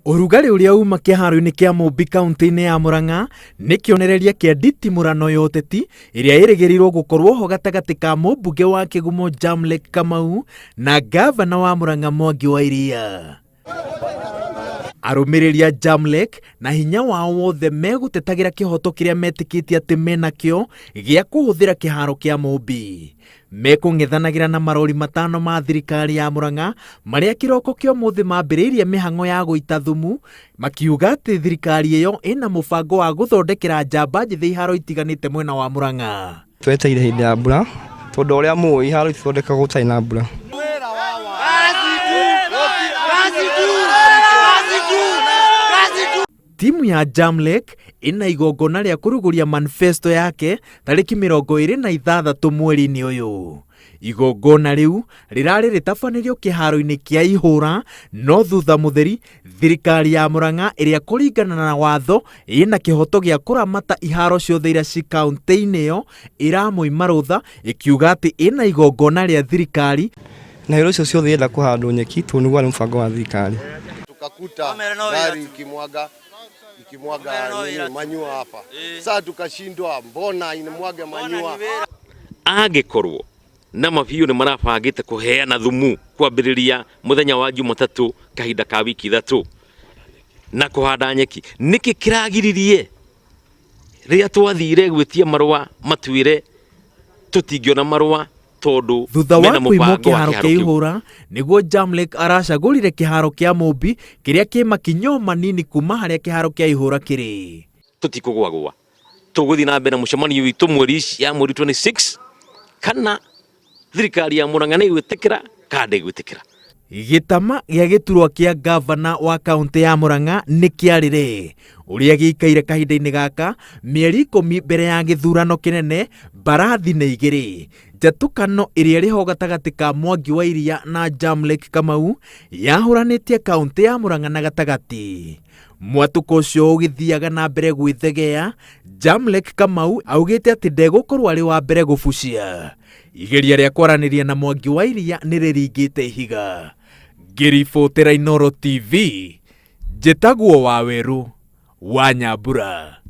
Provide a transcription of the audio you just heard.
Ũrugarĩ ũrĩa uma kĩharo-inĩ kĩa Mũmbi kaunti-inĩ ya Murang'a nĩ kĩonereria kĩa nditimũrano ya ũteti ĩrĩa ĩrĩgĩrĩirwo gũkorwo ho gatagatĩ ka mũmbunge wa Kĩgumo Jamlek Kamau na ngavana wa Murang'a Mwangi wa Iria. Arũmĩrĩri a Jamlek na hinya wao wothe megũtetagĩra kĩhoto kĩrĩa metĩkĩtie atĩ menakĩo gĩa kũhũthĩra kĩharo kĩa Mũmbi. Mekũng'ethanagĩra na marori matano ma thirikari ya Murang'a marĩa kĩroko kĩa ũmũthĩ mambĩrĩirie mĩhang'o ya gũita thumu makiuga atĩ thirikari ĩyo ĩna mũbango wa gũthondekera njamba njĩthĩ iharo itiganĩte mwena wa Murang'a. Twetereire hĩndĩ ya mbura tondũ ũrĩa mũĩ iharo itithondekagwo gũtarĩ na mbura. Timu ya Jamlek ĩna igongona rĩa kũrugũria manifesto yake tarĩki 26 mweri-inĩ ũyũ. Igongona rĩu rĩrarĩ rĩtabanĩrio kĩharo-inĩ kĩa Ihũra, no thutha mũtheri thirikari ya Murang'a ĩrĩa kũringana na watho ĩna kĩhoto gĩa kũramata iharo ciothe iria ci kaunti-inĩ ĩyo ĩramũima rũtha ĩkiuga atĩ ĩna igongona rĩa thirikari. Na hero icio ciothe irenda kũhandwo nyeki tondũ nĩguo warĩ mũbango wa thirikari. Tukakuta gari ikimwaga ikimwaga nini manyua hapa. Sasa tukashindwa, mbona inamwaga manyua? Angĩkorwo na ma biũ nĩ marabangĩte kũheana thumu kwambĩrĩria mũthenya wa Jumatatũ kahinda ka wiki ithatũ na kũhanda nyeki, nĩkĩ kĩragiririe rĩrĩa twathire gwĩtia marũa matwĩre tũtingĩona marũa tondũ Thutha wa mena kũimwo mũbango wa kĩharo kĩharo kĩa kĩu? Ihũra nĩguo Jamlek aracagũrire kĩharo kĩa Mũmbi kĩrĩa kĩ makinya o manini kuma harĩa kĩharo kĩa Ihũra kĩrĩ. Tũtikũgwagwa, tũgũthiĩ na mbere na mũcemanio witũ mweri ya mweri 26 kana thirikari ya Murang'a nĩ ĩgwĩtĩkĩra kana ndĩgwĩtĩkĩra. Gĩtama gĩa gĩturwa kĩa ngavana wa kaũntĩ ya Murang'a nĩ kĩarĩre ũrĩa gĩikaire kahinda-inĩ gaka mĩeri 10 mbere ya gĩthurano kĩnene mbarathi nĩ igĩrĩ. Njatũkano ĩrĩa ĩrĩ ho gatagatĩ ka Mwangi wa Iria na Jamlek Kamau yahũranĩtie kaũntĩ ya Murang'a na gatagatĩ. Mwatũko ũcio ũgĩthiaga na mbere gwĩthegea, Jamlek Kamau augĩte atĩ ndegũkorwo arĩ wa mbere gũbucia. Igeria rĩa kwaranĩria na Mwangi wa Iria nĩ rĩringĩte ihiga. Ngĩribotera Inooro TV, njĩtagwo Wawerũ wa Nyambura.